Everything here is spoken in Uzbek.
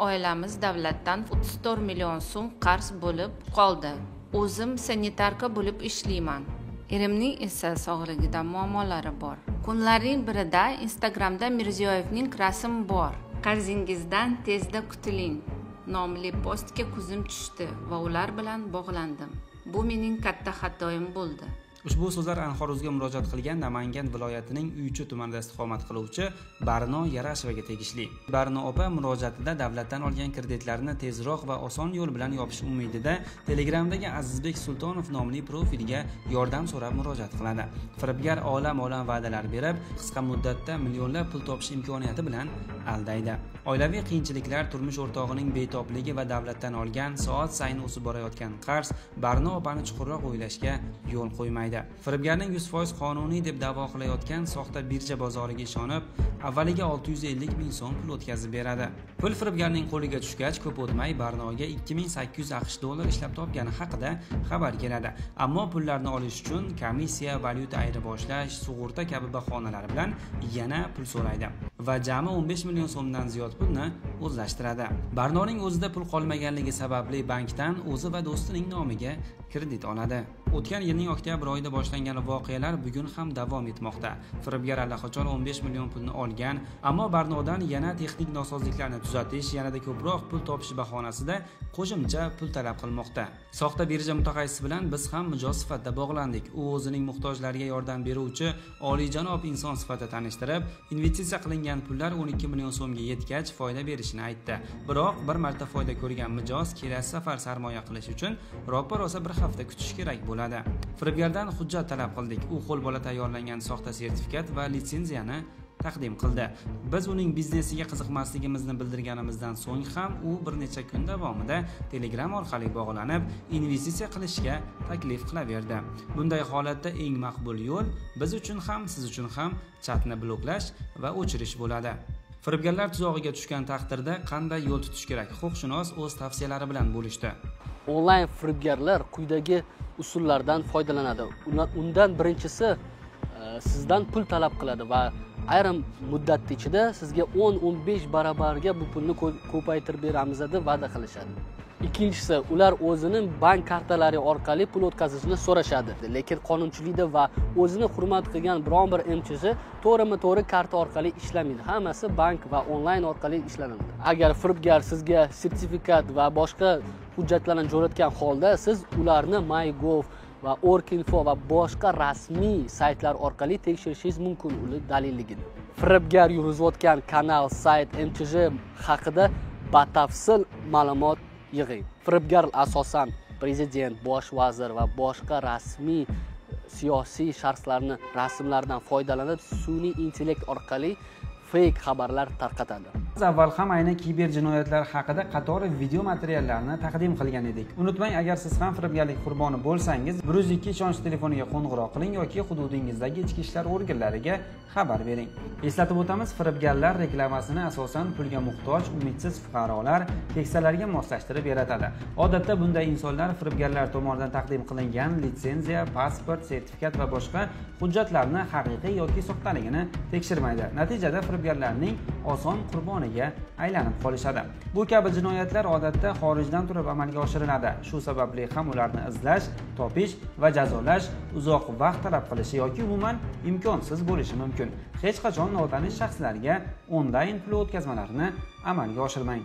Oilamiz davlatdan 34 million so'm qarz bo'lib qoldi. O'zim sanitarka bo'lib ishlayman. Erimning esa sog'lig'ida muammolari bor. Kunlarning birida Instagramda Mirziyoyevning rasmi bor. Qarzingizdan tezda qutuling nomli postga ko'zim tushdi va ular bilan bog'landim. Bu mening katta xatoyim bo'ldi. Ushbu so'zlar Anhor.uzga murojaat qilgan Namangan viloyatining Uychi tumanida istiqomat qiluvchi Barno Yarashevaga tegishli. Barno opa murojaatida davlatdan olgan kreditlarni tezroq va oson yo'l bilan yopish umidida Telegramdagi Azizbek Sultonov nomli profilga yordam so'rab murojaat qiladi. Firibgar olam-olam va'dalar berib, qisqa muddatda millionlab pul topish imkoniyati bilan aldaydi. Oilaviy qiyinchiliklar, turmush o'rtog'ining betobligi va davlatdan olgan soat sayin o'sib borayotgan qarz Barno opani chuqurroq o'ylashga yo'l qo'ymaydi. Firibgarning 100% qonuniy deb da'vo qilayotgan soxta birja bozoriga ishonib, avvaliga 650 ming so'm pul o'tkazib beradi. Pul firibgarning qo'liga tushgach, ko'p o'tmay Barnoga 2800 AQSh dollari ishlab topgani haqida xabar keladi. Ammo pullarni olish uchun komissiya, valyuta ayirboshlash, sug'urta kabi bahonalar bilan yana pul so'raydi va jami 15 million so'mdan ziyod pulni o'zlashtiradi. Barnoning o'zida pul qolmaganligi sababli bankdan o'zi va do'stining nomiga kredit oladi. O'tgan yilning oktyabr oyida boshlangan voqealar bugun ham davom etmoqda. Firibgar allaqachon 15 million pulni olgan, ammo Barnodan yana texnik nosozliklarni tuzatish, yanada ko'proq pul topish bahonasida qo'shimcha pul talab qilmoqda. Soxta birja mutaxassisi bilan biz ham mijoz sifatida bog'landik. U o'zining muhtojlarga yordam beruvchi oliyjanob inson sifatida tanishtirib, investitsiya qilingan pullar 12 million so'mga yetgach foyda berishini aytdi. Biroq bir marta foyda ko'rgan mijoz kelasi safar sarmoya qilish uchun roppa-rosa bir hafta kutish kerak bo'ladi. Firibgardan hujjat talab qildik. U qo'lbola tayyorlangan soxta sertifikat va litsenziyani taqdim qildi. Biz uning biznesiga qiziqmasligimizni bildirganimizdan so'ng ham u bir necha kun davomida Telegram orqali bog'lanib, investitsiya qilishga taklif qilaverdi. Bunday holatda eng maqbul yo'l biz uchun ham, siz uchun ham chatni bloklash va o'chirish bo'ladi. Firibgarlar tuzog'iga tushgan taqdirda qanday yo'l tutish kerak? Huquqshunos o'z tavsiyalari bilan bo'lishdi. Onlayn firibgarlar quyidagi usullardan foydalanadi. Undan birinchisi sizdan pul talab qiladi va ayrim muddat ichida sizga 10-15 barobarga bu pulni ko'paytirib beramiz deb va'da qilishadi. Ikkinchisi, ular o'zini bank kartalari orqali pul o'tkazishni so'rashadi. Lekin qonunchilikda va o'zini hurmat qilgan biron bir MChJ to'g'rima-to'g'ri karta orqali ishlamaydi. Hammasi bank va onlayn orqali ishlanadi. Agar firibgar sizga sertifikat va boshqa hujjatlarni jo'natgan holda siz ularni MyGov va Org.info va boshqa rasmiy saytlar orqali tekshirishingiz mumkin ular dalilligini. Firibgar yurg'izayotgan kanal, sayt, MChJ haqida batafsil ma'lumot yig'ing. Firibgar asosan prezident, bosh vazir va boshqa rasmiy siyosiy shaxslarni rasmlaridan foydalanib sun'iy intellekt orqali fake xabarlar tarqatadi. Biz avval ham aynan kiber jinoyatlar haqida qator video materiallarni taqdim qilgan edik. Unutmang, agar siz ham firibgarlik qurboni bo'lsangiz, 102 ishonch telefoniga qo'ng'iroq qiling yoki hududingizdagi ichki ishlar organlariga xabar bering. Eslatib o'tamiz, firibgarlar reklamasini asosan pulga muhtoj, umidsiz fuqarolar, keksalarga moslashtirib yaratadi. Odatda bunday insonlar firibgarlar tomonidan taqdim qilingan litsenziya, pasport, sertifikat va boshqa hujjatlarni haqiqiy yoki soxtaligini tekshirmaydi. Natijada firibgarlarning oson qurboniga aylanib qolishadi. Bu kabi jinoyatlar odatda xorijdan turib amalga oshiriladi. Shu sababli ham ularni izlash, topish va jazolash uzoq vaqt talab qilishi yoki umuman imkonsiz bo'lishi mumkin. Hech qachon notanish shaxslarga onlayn pul o'tkazmalarini amalga oshirmang.